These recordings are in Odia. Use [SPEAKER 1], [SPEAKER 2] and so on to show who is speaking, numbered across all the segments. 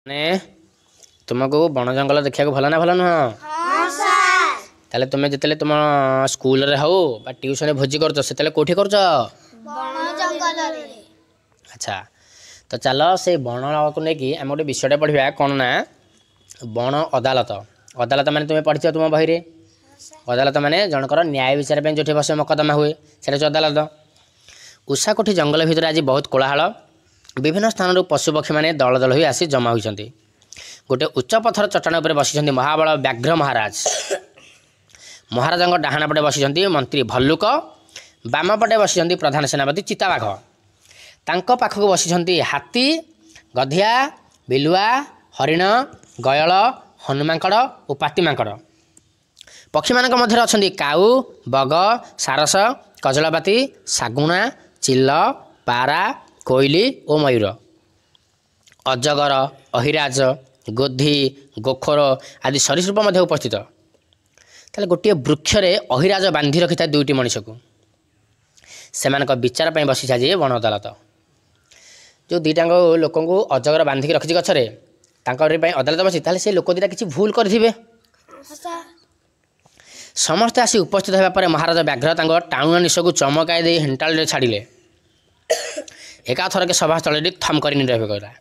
[SPEAKER 1] ମାନେ ତୁମକୁ ବଣ ଜଙ୍ଗଲ ଦେଖିବାକୁ ଭଲ ନା ଭଲ ନୁହଁ?
[SPEAKER 2] ହଁ ସାର୍।
[SPEAKER 1] ତାହେଲେ ତୁମେ ଯେତେବେଳେ ତୁମ ସ୍କୁଲରେ ହଉ ବା ଟ୍ୟୁସନରେ ଭୋଜି କରୁଛ, ସେତେବେଳେ କେଉଁଠି କରୁଛ?
[SPEAKER 2] ବଣ ଜଙ୍ଗଲରେ।
[SPEAKER 1] ଆଚ୍ଛା, ତ ଚାଲ ସେଇ ବଣକୁ ନେଇକି ଆମେ ଗୋଟେ ବିଷୟଟା ପଢ଼ିବା। କ'ଣ ନା ବଣ ଅଦାଲତ। ଅଦାଲତ ମାନେ ତୁମେ ପଢ଼ିଛ ତୁମ ବହିରେ। ଅଦାଲତ ମାନେ ଜଣଙ୍କର ନ୍ୟାୟ ବିଚାର ପାଇଁ ଯେଉଁଠି ବସେ, ମକଦ୍ଦମା ହୁଏ, ସେଇଟା ହେଉଛି ଅଦାଲତ। ଉଷାକୋଠି ଜଙ୍ଗଲ ଭିତରେ ଆଜି ବହୁତ କୋଳାହଳ। ବିଭିନ୍ନ ସ୍ଥାନରୁ ପଶୁପକ୍ଷୀମାନେ ଦଳ ଦଳ ହୋଇ ଆସି ଜମା ହୋଇଛନ୍ତି। ଗୋଟେ ଉଚ୍ଚ ପଥର ଚଟାଣ ଉପରେ ବସିଛନ୍ତି ମହାବଳ ବ୍ୟାଘ୍ର ମହାରାଜ। ମହାରାଜଙ୍କ ଡାହାଣ ପଟେ ବସିଛନ୍ତି ମନ୍ତ୍ରୀ ଭଲ୍ଲୁକ, ବାମ ପଟେ ବସିଛନ୍ତି ପ୍ରଧାନ ସେନାପତି ଚିତାବାଘ। ତାଙ୍କ ପାଖକୁ ବସିଛନ୍ତି ହାତୀ, ଗଧିଆ, ବିଲୁଆ, ହରିଣ, ଗୟଳ, ହନୁମାଙ୍କଡ଼ ଓ ପାତିମାଙ୍କଡ଼। ପକ୍ଷୀମାନଙ୍କ ମଧ୍ୟରେ ଅଛନ୍ତି କାଉ, ବଗ, ସାରସ, କଜଳପାତି, ଶାଗୁଣା, ଚିଲ, ପାରା, କୋଇଲି ଓ ମୟୂର। ଅଜଗର, ଅହିରାଜ, ଗୋଧି, ଗୋଖର ଆଦି ସରୀସୃପ ମଧ୍ୟ ଉପସ୍ଥିତ। ତାହେଲେ ଗୋଟିଏ ବୃକ୍ଷରେ ଅହିରାଜ ବାନ୍ଧି ରଖିଥାଏ ଦୁଇଟି ମଣିଷକୁ। ସେମାନଙ୍କ ବିଚାର ପାଇଁ ବସିଛି ଆଜି ବଣ ଅଦାଲତ। ଯେଉଁ ଦୁଇଟାଙ୍କ ଲୋକଙ୍କୁ ଅଜଗର ବାନ୍ଧିକି ରଖିଛି ଗଛରେ, ତାଙ୍କରି ପାଇଁ ଅଦାଲତ ବସି, ତାହେଲେ ସେ ଲୋକ ଦୁଇଟା କିଛି ଭୁଲ କରିଥିବେ।
[SPEAKER 2] ହଁ ସାର୍।
[SPEAKER 1] ସମସ୍ତେ ଆସି ଉପସ୍ଥିତ ହେବା ପରେ ମହାରାଜ ବ୍ୟାଘ୍ର ତାଙ୍କ ଟାଣୁଆ ନିଶକୁ ଚମକାଇ ଦେଇ ହେଣ୍ଟାଳରେ ଛାଡ଼ିଲେ। ଏକାଥରକେ ସଭାସ୍ଥଳଟି ଥମ୍ କରି ନୀରବ ହୋଇଗଲା।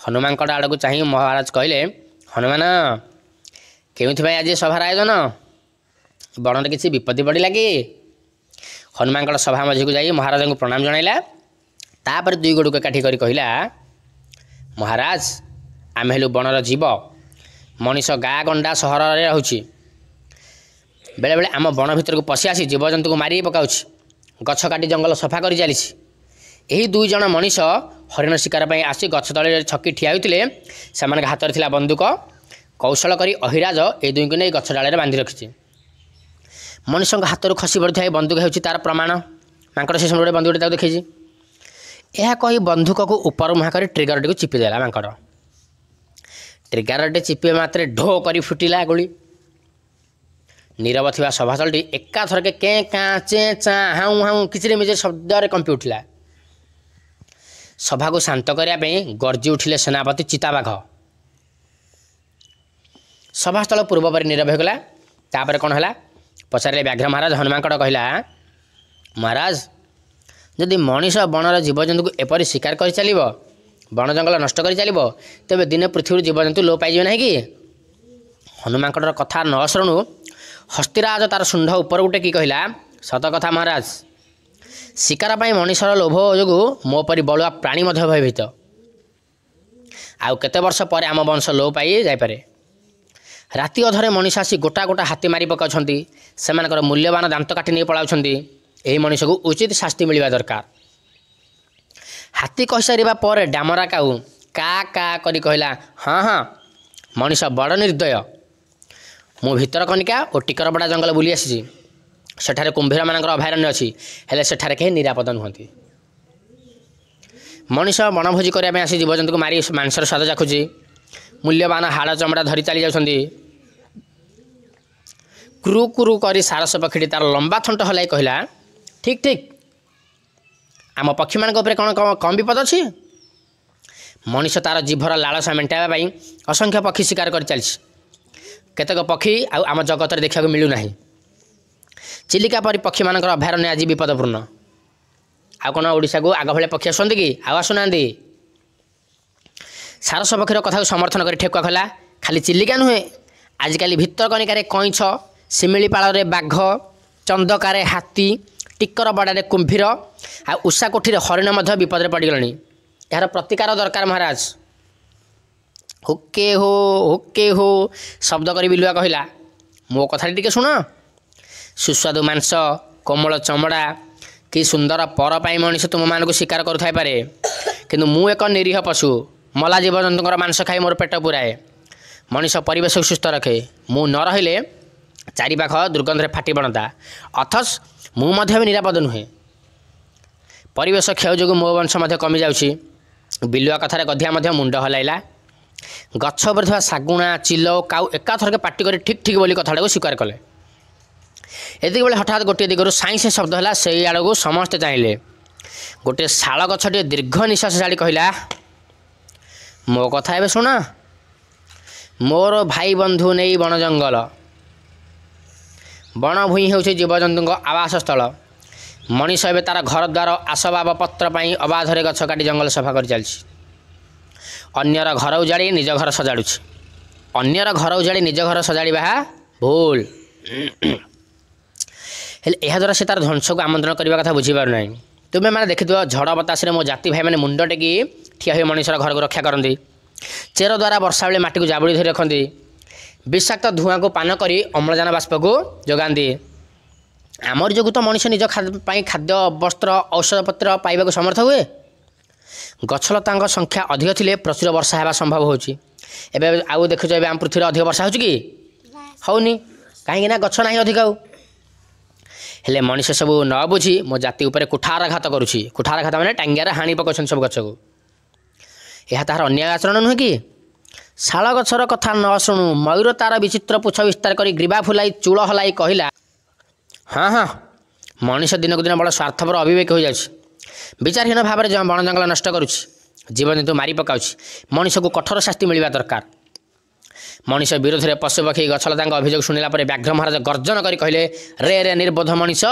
[SPEAKER 1] ହନୁମାଙ୍କଡ଼ ଆଡ଼କୁ ଚାହିଁ ମହାରାଜ କହିଲେ, ହନୁମାନ, କେଉଁଥିପାଇଁ ଆଜି ସଭାର ଆୟୋଜନ? ବଣରେ କିଛି ବିପତ୍ତି ପଡ଼ିଲା କି? ହନୁମାଙ୍କଡ଼ ସଭା ମଝିକୁ ଯାଇ ମହାରାଜଙ୍କୁ ପ୍ରଣାମ ଜଣାଇଲା। ତାପରେ ଦୁଇ ଗୋଡ଼କୁ ଏକାଠି କରି କହିଲା, ମହାରାଜ, ଆମେ ହେଲୁ ବଣର ଜୀବ। ମଣିଷ ଗାଁ ଗଣ୍ଡା ସହରରେ ରହୁଛି। ବେଳେବେଳେ ଆମ ବଣ ଭିତରକୁ ପଶି ଆସି ଜୀବଜନ୍ତୁକୁ ମାରି ପକାଉଛି, ଗଛ କାଟି ଜଙ୍ଗଲ ସଫା କରି ଚାଲିଛି। ଏହି ଦୁଇ ଜଣ ମଣିଷ ହରିଣ ଶିକାର ପାଇଁ ଆସି ଗଛ ତଳେ ଛକି ଠିଆ ହୋଇଥିଲେ। ସେମାନଙ୍କ ହାତରେ ଥିଲା ବନ୍ଧୁକ। କୌଶଳ କରି ଅହିରାଜ ଏ ଦୁଇଙ୍କୁ ନେଇ ଗଛ ଡାଳରେ ବାନ୍ଧି ରଖିଛି। ମଣିଷଙ୍କ ହାତରୁ ଖସି ପଡ଼ିଥିବା ଏ ବନ୍ଧୁକ ହେଉଛି ତାର ପ୍ରମାଣ। ମାଙ୍କଡ଼ ସେ ସମୟରେ ଗୋଟେ ବନ୍ଧୁକଟି ତାକୁ ଦେଖେଇଛି। ଏହା କହି ବନ୍ଧୁକକୁ ଉପର ମୁହାଁ କରି ଟ୍ରିଗରଟିକୁ ଚିପିଦେଲା ମାଙ୍କଡ଼। ଟ୍ରିଗରଟି ଚିପିବା ମାତ୍ରେ ଢୋ କରି ଫୁଟିଲା ଗୁଳି। ନୀରବ ଥିବା ସଭାସ୍ଥଳଟି ଏକାଥରକେ କେଁ କାଁ, ଚେଁ ଚାଁ, ହାଉଁ ହାଉଁ, କିଚିରି ମିଚିରି ଶବ୍ଦରେ କମ୍ପି ଉଠିଲା। ସଭାକୁ ଶାନ୍ତ କରିବା ପାଇଁ ଗର୍ଜି ଉଠିଲେ ସେନାପତି ଚିତାବାଘ। ସଭାସ୍ଥଳ ପୂର୍ବ ପରି ନୀରବ ହୋଇଗଲା। ତାପରେ କ'ଣ ହେଲା ପଚାରିଲେ ବ୍ୟାଘ୍ର ମହାରାଜ। ହନୁମାଙ୍କଡ଼ କହିଲା, ମହାରାଜ, ଯଦି ମଣିଷ ବଣର ଜୀବଜନ୍ତୁକୁ ଏପରି ଶିକାର କରି ଚାଲିବ, ବଣ ଜଙ୍ଗଲ ନଷ୍ଟ କରି ଚାଲିବ, ତେବେ ଦିନେ ପୃଥିବୀରୁ ଜୀବଜନ୍ତୁ ଲୋପ ପାଇଯିବେ ନାହିଁ କି? ହନୁମାଙ୍କଡ଼ର କଥା ନ ଶୁଣୁ ହସ୍ତିରାଜ ତାର ଶୁଣ୍ଢ ଉପରକୁ ଟେକି କହିଲା, ସତ କଥା ମହାରାଜ, ଶିକାର ପାଇଁ ମଣିଷର ଲୋଭ ଯୋଗୁଁ ମୋ ପରି ବଳୁଆ ପ୍ରାଣୀ ମଧ୍ୟ ଭୟଭୀତ। ଆଉ କେତେ ବର୍ଷ ପରେ ଆମ ବଂଶ ଲୋପ ପାଇ ଯାଇପାରେ। ରାତି ଅଧରେ ମଣିଷ ଆସି ଗୋଟା ଗୋଟା ହାତୀ ମାରି ପକାଉଛନ୍ତି, ସେମାନଙ୍କର ମୂଲ୍ୟବାନ ଦାନ୍ତ କାଟି ନେଇ ପଳାଉଛନ୍ତି। ଏହି ମଣିଷକୁ ଉଚିତ ଶାସ୍ତି ମିଳିବା ଦରକାର। ହାତୀ କହିସାରିବା ପରେ ଡାମରା କାଉ କା କା କରି କହିଲା, ହଁ ହଁ, ମଣିଷ ବଡ଼ ନିର୍ଦ୍ଦୟ। ମୁଁ ଭିତରକନିକା ଓ ଟିକରପଡ଼ା ଜଙ୍ଗଲ ବୁଲି ଆସିଛି। ସେଠାରେ କୁମ୍ଭୀରମାନଙ୍କର ଅଭୟାରଣ୍ୟ ଅଛି, ହେଲେ ସେଠାରେ କେହି ନିରାପଦ ନୁହନ୍ତି। ମଣିଷ ବଣଭୋଜି କରିବା ପାଇଁ ଆସି ଜୀବଜନ୍ତୁକୁ ମାରି ମାଂସର ସ୍ୱାଦ ଚାଖୁଛି, ମୂଲ୍ୟବାନ ହାଡ଼ ଚମଡ଼ା ଧରି ଚାଲି ଯାଉଛନ୍ତି। କ୍ରୁ କ୍ରୁ କରି ସାରସ ପକ୍ଷୀଟି ତାର ଲମ୍ବା ଥଣ୍ଟ ହଲାଇ କହିଲା, ଠିକ୍ ଠିକ୍, ଆମ ପକ୍ଷୀମାନଙ୍କ ଉପରେ କ'ଣ କମ୍ ବିପଦ ଅଛି? ମଣିଷ ତାର ଜିଭର ଲାଳସା ମେଣ୍ଟାଇବା ପାଇଁ ଅସଂଖ୍ୟ ପକ୍ଷୀ ଶିକାର କରି ଚାଲିଛି। କେତେକ ପକ୍ଷୀ ଆଉ ଆମ ଜଗତରେ ଦେଖିବାକୁ ମିଳୁନାହିଁ। ଚିଲିକା ପରି ପକ୍ଷୀମାନଙ୍କର ଅଭୟାରଣ୍ୟ ଆଜି ବିପଦପୂର୍ଣ୍ଣ। ଆଉ କ'ଣ ଓଡ଼ିଶାକୁ ଆଗ ଭଳିଆ ପକ୍ଷୀ ଆସୁଛନ୍ତି କି? ଆଉ ଆସୁନାହାନ୍ତି। ସାରସ ପକ୍ଷୀର କଥାକୁ ସମର୍ଥନ କରି ଠେକୁଆ କହିଲା, ଖାଲି ଚିଲିକା ନୁହେଁ, ଆଜିକାଲି ଭିତରକନିକାରେ କଇଁଛ, ଶିମିଳିପାଳରେ ବାଘ, ଚନ୍ଦକାରେ ହାତୀ, ଟିକରପଡ଼ାରେ କୁମ୍ଭୀର ଆଉ ଉଷାକୋଠିରେ ହରିଣ ମଧ୍ୟ ବିପଦରେ ପଡ଼ିଗଲେଣି। ଏହାର ପ୍ରତିକାର ଦରକାର ମହାରାଜ। ହୁକେ ହୋ ହୁକେ ହୋ ଶବ୍ଦ କରି ବିଲୁଆ କହିଲା, ମୋ କଥାଟି ଟିକେ ଶୁଣ। ସୁସ୍ୱାଦୁ ମାଂସ, କୋମଳ ଚମଡ଼ା କି ସୁନ୍ଦର ପର ପାଇଁ ମଣିଷ ତୁମମାନଙ୍କୁ ଶିକାର କରୁଥାଇପାରେ, କିନ୍ତୁ ମୁଁ ଏକ ନିରୀହ ପଶୁ। ମଲା ଜୀବଜନ୍ତୁଙ୍କର ମାଂସ ଖାଇ ମୋର ପେଟ ପୂରାଏ। ମଣିଷ ପରିବେଶକୁ ସୁସ୍ଥ ରଖେ। ମୁଁ ନ ରହିଲେ ଚାରିପାଖ ଦୁର୍ଗନ୍ଧରେ ଫାଟି ପଡ଼ନ୍ତା। ଅଥଚ ମୁଁ ମଧ୍ୟ ବି ନିରାପଦ ନୁହେଁ। ପରିବେଶ କ୍ଷୟ ଯୋଗୁଁ ମୋ ବଂଶ ମଧ୍ୟ କମିଯାଉଛି। ବିଲୁଆ କଥାରେ ଗଧିଆ ମଧ୍ୟ ମୁଣ୍ଡ ହଲାଇଲା। ଗଛ ଉପରେ ଥିବା ଶାଗୁଣା, ଚିଲ ଓ କାଉ ଏକାଥରକେ ପାଟି କରି ଠିକ୍ ଠିକ୍ ବୋଲି କଥାଟାକୁ ସ୍ୱୀକାର କଲେ। ଏତିକି ବେଳେ ହଠାତ୍ ଗୋଟିଏ ଦିଗରୁ ସାଇଁ ସାଇଁ ଶବ୍ଦ ହେଲା। ସେଇ ଆଡ଼କୁ ସମସ୍ତେ ଚାହିଁଲେ। ଗୋଟିଏ ଶାଳ ଗଛଟିଏ ଦୀର୍ଘ ନିଶ୍ୱାସ ଛାଡ଼ି କହିଲା, ମୋ କଥା ଏବେ ଶୁଣ। ମୋର ଭାଇ ବନ୍ଧୁ ନେଇ ବଣ ଜଙ୍ଗଲ, ବଣ ଭୂଇଁ ହେଉଛି ଜୀବଜନ୍ତୁଙ୍କ ଆବାସସ୍ଥଳ। ମଣିଷ ଏବେ ତା'ର ଘର ଦ୍ୱାର ଆସବାବପତ୍ର ପାଇଁ ଅବାଧରେ ଗଛ କାଟି ଜଙ୍ଗଲ ସଫା କରି ଚାଲିଛି। ଅନ୍ୟର ଘର ଉଜାଡ଼ି ନିଜ ଘର ସଜାଡ଼ୁଛି। ଅନ୍ୟର ଘର ଉଜାଡ଼ି ନିଜ ଘର ସଜାଡ଼ିବା ଭୁଲ। ହେଲେ ଏହାଦ୍ୱାରା ସେ ତା'ର ଧ୍ୱଂସକୁ ଆମନ୍ତ୍ରଣ କରିବା କଥା ବୁଝିପାରୁନାହିଁ। ତୁମେମାନେ ଦେଖିଥିବ, ଝଡ଼ ବତାସରେ ମୋ ଜାତି ଭାଇମାନେ ମୁଣ୍ଡ ଟେକି ଠିଆ ହୋଇ ମଣିଷର ଘରକୁ ରକ୍ଷା କରନ୍ତି। ଚେର ଦ୍ୱାରା ବର୍ଷା ବେଳେ ମାଟିକୁ ଜାବୁଡ଼ି ଧରି ରଖନ୍ତି। ବିଷାକ୍ତ ଧୂଆଁକୁ ପାନ କରି ଅମ୍ଳଜାନ ବାଷ୍ପକୁ ଯୋଗାନ୍ତି। ଆମରି ଯୋଗୁଁ ତ ମଣିଷ ନିଜ ପାଇଁ ଖାଦ୍ୟ, ବସ୍ତ୍ର, ଔଷଧପତ୍ର ପାଇବାକୁ ସମର୍ଥ ହୁଏ। ଗଛଲତାଙ୍କ ସଂଖ୍ୟା ଅଧିକ ଥିଲେ ପ୍ରଚୁର ବର୍ଷା ହେବା ସମ୍ଭବ ହେଉଛି। ଏବେ ଆଉ ଦେଖୁଛ, ଏବେ ଆମ ପୃଥିବୀରେ ଅଧିକ ବର୍ଷା ହେଉଛି କି? ହେଉନି। କାହିଁକି ନା ଗଛ ନାହିଁ ଅଧିକ ଆଉ। ହେଲେ ମଣିଷ ସବୁ ନ ବୁଝି ମୋ ଜାତି ଉପରେ କୁଠାରଘାତ କରୁଛି। କୁଠାରଘାତ ମାନେ ଟାଙ୍ଗିଆରେ ହାଣି ପକାଉଛନ୍ତି ସବୁ ଗଛକୁ। ଏହା ତାହାର ଅନ୍ୟାୟ ଆଚରଣ ନୁହେଁ କି? ଶାଳ ଗଛର କଥା ନ ଶୁଣୁ ମୟୂର ତାର ବିଚିତ୍ର ପୁଚ୍ଛ ବିସ୍ତାର କରି ଗ୍ରୀବା ଫୁଲାଇ ଚୂଳ ହଲାଇ କହିଲା, ହଁ ହଁ, ମଣିଷ ଦିନକୁ ଦିନ ବଡ଼ ସ୍ୱାର୍ଥପର, ଅବିବେକ ହୋଇଯାଉଛି। ବିଚାରହୀନ ଭାବରେ ବଣ ଜଙ୍ଗଲ ନଷ୍ଟ କରୁଛି, ଜୀବଜନ୍ତୁ ମାରି ପକାଉଛି। ମଣିଷକୁ କଠୋର ଶାସ୍ତି ମିଳିବା ଦରକାର। ମଣିଷ ବିରୋଧରେ ପଶୁପକ୍ଷୀ, ଗଛଲତାଙ୍କ ଅଭିଯୋଗ ଶୁଣିଲା ପରେ ବ୍ୟାଘ୍ର ମହାରାଜ ଗର୍ଜନ କରି କହିଲେ, ରେ ରେ ନିର୍ବୋଧ ମଣିଷ,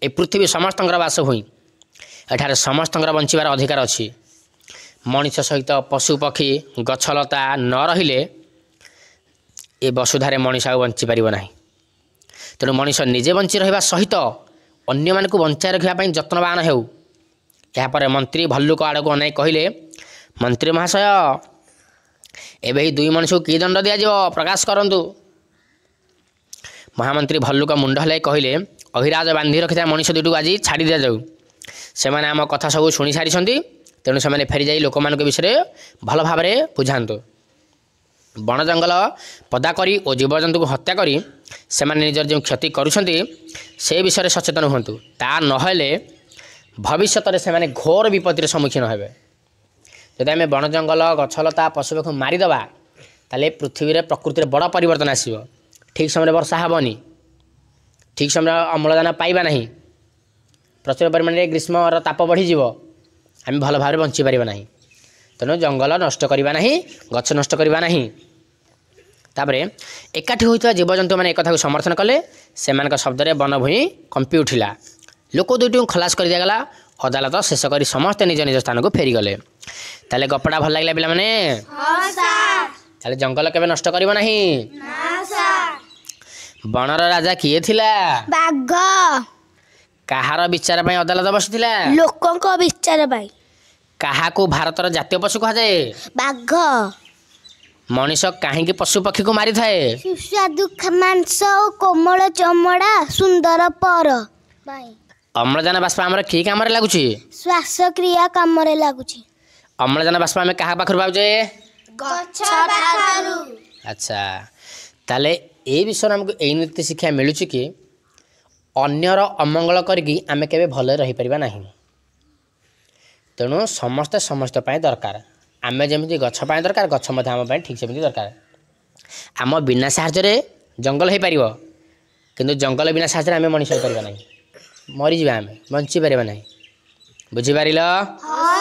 [SPEAKER 1] ଏ ପୃଥିବୀ ସମସ୍ତଙ୍କର ବାସଭୂଇଁ। ଏଠାରେ ସମସ୍ତଙ୍କର ବଞ୍ଚିବାର ଅଧିକାର ଅଛି। ମଣିଷ ସହିତ ପଶୁପକ୍ଷୀ, ଗଛଲତା ନ ରହିଲେ ଏ ବସୁଧାରେ ମଣିଷ ଆଉ ବଞ୍ଚିପାରିବ ନାହିଁ। ତେଣୁ ମଣିଷ ନିଜେ ବଞ୍ଚି ରହିବା ସହିତ ଅନ୍ୟମାନଙ୍କୁ ବଞ୍ଚାଇ ରଖିବା ପାଇଁ ଯତ୍ନବାନ ହେଉ। ଏହାପରେ ମନ୍ତ୍ରୀ ଭଲ୍ଲୁକ ଆଡ଼କୁ ଅନାଇ କହିଲେ, ମନ୍ତ୍ରୀ ମହାଶୟ, ଏବେ ଏହି ଦୁଇ ମଣିଷକୁ କି ଦଣ୍ଡ ଦିଆଯିବ ପ୍ରକାଶ କରନ୍ତୁ। ମହାମନ୍ତ୍ରୀ ଭଲ୍ଲୁକ ମୁଣ୍ଡ ହଲାଇ କହିଲେ, ଅହିରାଜ ବାନ୍ଧି ରଖିଥିବା ମଣିଷ ଦୁଇଟିକୁ ଆଜି ଛାଡ଼ି ଦିଆଯାଉ। ସେମାନେ ଆମ କଥା ସବୁ ଶୁଣି ସାରିଛନ୍ତି। ତେଣୁ ସେମାନେ ଫେରିଯାଇ ଲୋକମାନଙ୍କ ବିଷୟରେ ଭଲ ଭାବରେ ବୁଝାନ୍ତୁ। ବଣ ଜଙ୍ଗଲ ପଦା କରି ଓ ଜୀବଜନ୍ତୁକୁ ହତ୍ୟା କରି ସେମାନେ ନିଜର ଯେଉଁ କ୍ଷତି କରୁଛନ୍ତି, ସେ ବିଷୟରେ ସଚେତନ ହୁଅନ୍ତୁ। ତା ନହେଲେ ଭବିଷ୍ୟତରେ ସେମାନେ ଘୋର ବିପତ୍ତିର ସମ୍ମୁଖୀନ ହେବେ। ଯଦି ଆମେ ବଣ ଜଙ୍ଗଲ, ଗଛଲତା, ପଶୁପକ୍ଷୀ ମାରିଦେବା, ତାହେଲେ ପୃଥିବୀରେ ପ୍ରକୃତିରେ ବଡ଼ ପରିବର୍ତ୍ତନ ଆସିବ। ଠିକ୍ ସମୟରେ ବର୍ଷା ହେବନି, ଠିକ୍ ସମୟରେ ଅମ୍ଳଜାନ ପାଇବା ନାହିଁ, ପ୍ରଚୁର ପରିମାଣରେ ଗ୍ରୀଷ୍ମର ତାପ ବଢ଼ିଯିବ, ଆମେ ଭଲ ଭାବରେ ବଞ୍ଚିପାରିବା ନାହିଁ। ତେଣୁ ଜଙ୍ଗଲ ନଷ୍ଟ କରିବା ନାହିଁ, ଗଛ ନଷ୍ଟ କରିବା ନାହିଁ। ତାପରେ ଏକାଠି ହୋଇଥିବା ଜୀବଜନ୍ତୁମାନେ ଏକଥାକୁ ସମର୍ଥନ କଲେ। ସେମାନଙ୍କ ଶବ୍ଦରେ ବନଭୂଇଁ କମ୍ପି ଉଠିଲା। ଲୋକ ଦୁଇଟିକୁ ଖଲାସ କରିଦିଆଗଲା। ଅଦାଲତ ଶେଷ କରି ସମସ୍ତେ ନିଜ ନିଜ ସ୍ଥାନକୁ ଫେରିଗଲେ। ତାହେଲେ ଗପଟା ଭଲ ଲାଗିଲା ପିଲାମାନେ?
[SPEAKER 2] ହଁ ସାର୍।
[SPEAKER 1] ତାହେଲେ ଜଙ୍ଗଲ କେବେ ନଷ୍ଟ କରିବ ନାହିଁ।
[SPEAKER 2] ନା ସାର୍।
[SPEAKER 1] ବଣର ରାଜା କିଏ ଥିଲା?
[SPEAKER 2] ବାଘ।
[SPEAKER 1] କାହାର ବିଚାର ପାଇଁ ଅଦାଲତ ବସିଥିଲା?
[SPEAKER 2] ଲୋକଙ୍କ ବିଚାର ପାଇଁ।
[SPEAKER 1] କାହାକୁ ଭାରତର ଜାତୀୟ ପଶୁ କୁହାଯାଏ?
[SPEAKER 2] ବାଘ।
[SPEAKER 1] ମଣିଷ କାହିଁକି ପଶୁ ପକ୍ଷୀକୁ ମାରିଥାଏ?
[SPEAKER 2] ସୁସ୍ୱାଦୁ ମାଂସ ଓ କୋମଳ ଚମଡ଼ା, ସୁନ୍ଦର ପର ପାଇଁ।
[SPEAKER 1] ଅମ୍ଳଜାନ ବାଷ୍ପ ଆମର କି କାମରେ ଲାଗୁଛି?
[SPEAKER 2] ଶ୍ୱାସକ୍ରିୟା କାମରେ ଲାଗୁଛି।
[SPEAKER 1] ଅମ୍ଳଜାନ ବାଷ୍ପ ଆମେ କାହା ପାଖରୁ ପାଉଛେ?
[SPEAKER 2] ଗଛ ପାଖରୁ।
[SPEAKER 1] ଆଚ୍ଛା, ତାହେଲେ ଏଇ ବିଷୟରେ ଆମକୁ ଏଇ ନୀତି ଶିକ୍ଷା ମିଳୁଛି କି ଅନ୍ୟର ଅମଙ୍ଗଳ କରିକି ଆମେ କେବେ ଭଲରେ ରହିପାରିବା ନାହିଁ। ତେଣୁ ସମସ୍ତେ ସମସ୍ତ ପାଇଁ ଦରକାର। ଆମେ ଯେମିତି ଗଛ ପାଇଁ ଦରକାର, ଗଛ ମଧ୍ୟ ଆମ ପାଇଁ ଠିକ୍ ସେମିତି ଦରକାର। ଆମ ବିନା ସାହାଯ୍ୟରେ ଜଙ୍ଗଲ ହେଇପାରିବ, କିନ୍ତୁ ଜଙ୍ଗଲ ବିନା ସାହାଯ୍ୟରେ ଆମେ ମଣିଷ ହେଇପାରିବା ନାହିଁ। ମରିଯିବା ଆମେ, ବଞ୍ଚିପାରିବା ନାହିଁ। ବୁଝିପାରିଲ?
[SPEAKER 2] ହଁ।